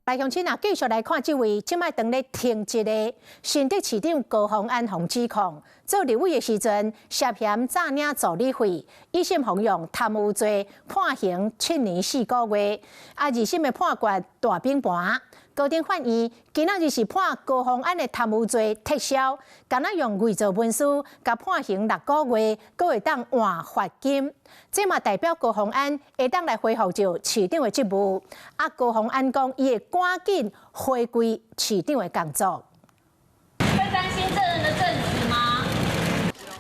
來鄉親啊，繼續來看這位這擺當咧停職的新竹市長高虹安予指控，做立委的時陣涉嫌詐領助理費，一審予用貪污罪判刑7年4個月，啊，二審的判決大平盤。高等法院今仔日是判高虹安的貪污罪撤銷，敢若用偽造文書共判刑6個月，閣會當換罰金。這嘛代表高虹安會當來恢復著市長的職務。啊，高虹安講，伊會趕緊回歸市長的工作。會擔心證人的證詞嗎？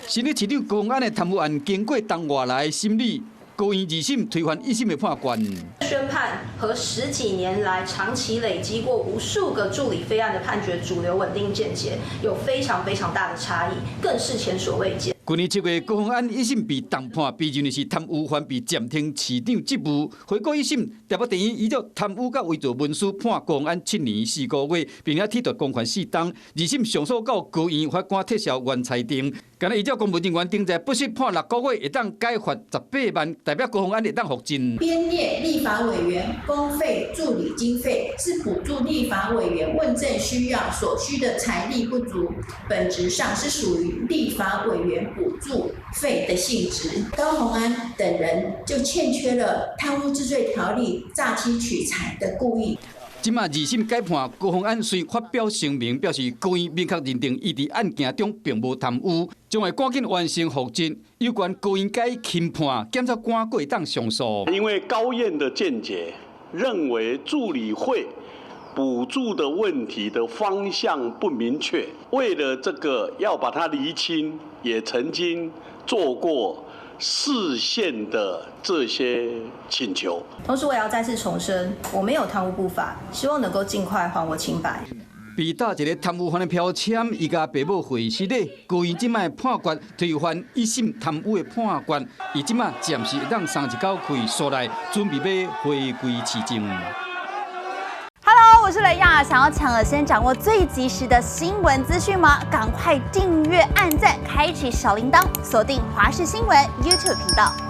新竹市長高虹安的貪污案經過冬外來審理，高院二審推翻一審的判決。宣判和十幾年來長期累積過無數個助理費案的判決主流穩定見解有非常非常大的差異，更是前所未見。去年7月，高虹安一審被重判，被認為是貪污犯，被暫停市長職務。回顧一審，台北地院依照貪污佮偽造文書判高虹安7年4個月，並且褫奪公權4冬。二審上訴到高院，法官撤銷原裁定。敢若依照公務人員定罪不實判6個月，會當解罰18萬，代表高虹安會當復職。編列立法委員公費助理經費是補助立法委員問政需要所需的財力不足，本質上是屬於立法委員補助費的性質。高虹安等人就欠缺了貪污治罪條例詐欺取財的故意。這馬二審改判，高虹安隨發表聲明，表示高院明確認定伊佇案件中並無貪污，將會趕緊完成復職。有關高院改輕判，檢察官閣會當上訴。因為高院的見解認為助理費補助的問題的方向不明確，為了這個要把它釐清，也曾經做過釋憲的這些請求。同時，我也要再次重申，我沒有貪污不法，希望能夠盡快還我清白。被打一個貪污犯的標籤，伊共爸母回實咧，高院這擺判決推翻一審貪污的判決，伊這擺暫時會當鬆一口氣，煞來準備欲回歸市政。 Hello，我是雷亞，想要搶先掌握最及時的新聞資訊嗎？趕快訂閱、按讚、開啟小鈴鐺，鎖定華視新聞 YouTube 頻道。